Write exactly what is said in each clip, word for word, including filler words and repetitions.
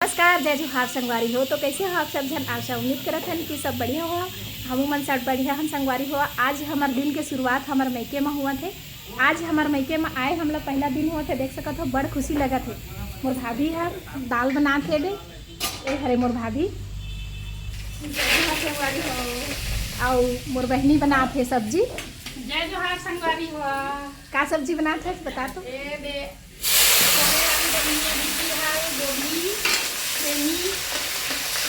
नमस्कार, जय जोहार संगवारी हो। तो कैसे हो आप सब झन? आशा उम्मीद करत हन कि सब बढ़िया हो। हमू मन सब बढ़िया हन संगवारी हो। आज हमर दिन के शुरुआत हमर मइके म हुआ थे। आज हमर मइके म आए हमला पहला दिन हुआ थे, देख सकत हो, बड़ खुशी लगत हे। मोर भाभी ह दाल बनात हे दे, ए हरे मोर भाभी, जय जोहार संगवारी हो। अउ मोर बहिनी बनात हे सब्जी। जय जोहार संगवारी हो। का सब्जी बनात हे बता तो? ए दे, छोले आलू बनी है, भिंडी है, गोभी, सेमी,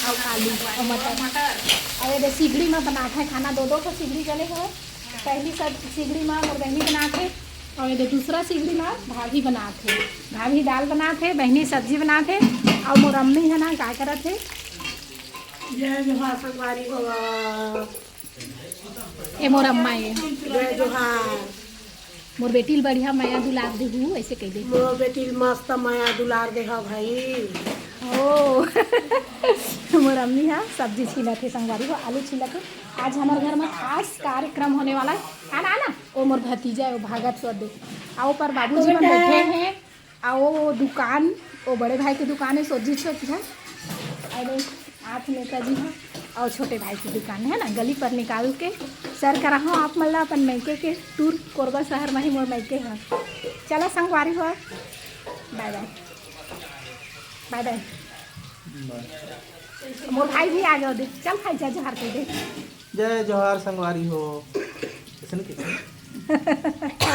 अउ आलू, अउ मटर। मटर। अउ ये दे सिगड़ी म बनात हे खाना, दो दो ठो सिगड़ी जले हवय। पहली सब सिगड़ी म मोर बहिनी बनात हे, अउ ये दे दूसरा सिगड़ी म भाभी बनात हे। भाभी दाल बनात हे, बहिनी सब्जी बनात हे, अउ मोर अम्मी है ना का करत हे? जय जोहार संगवारी हो। ए मोर अम्मा ए। जय जोहार। मोर बेटी ल बढ़िया मया दुलार देहू, ऐसे कह दे। मोर बेटी ल मस्त मया दुलार देहा भाई। ओ। मोर अम्मी हा सब्जी छीलत हे संगवारी हो, आलू छीलत हे। आज हमर घर में खास कार्यक्रम होने वाला है। आना, आना। ओ मोर भतीजा है, वो भागत सो दे। आओ पर बाबूजी मन बैठे हैं। अउ वो दुकान, वो बड़े भाई के दुकान है, सोजी छोट है। अरे, हाथ नेताजी है, अउ छोटे भाई के दुकान है ना, गली पर निकाल के सर करा हो आप मन ला अपन मइके के टूर। कोरबा शहर में ही मोर मइके है। चला संगवारी हो, बाय बाय, बाय बाय। मोर भाई भी आ गया, देख, चल भाई, जय जोहार कह दे। जय जोहार संगवारी हो। ऐसे नहीं कहते।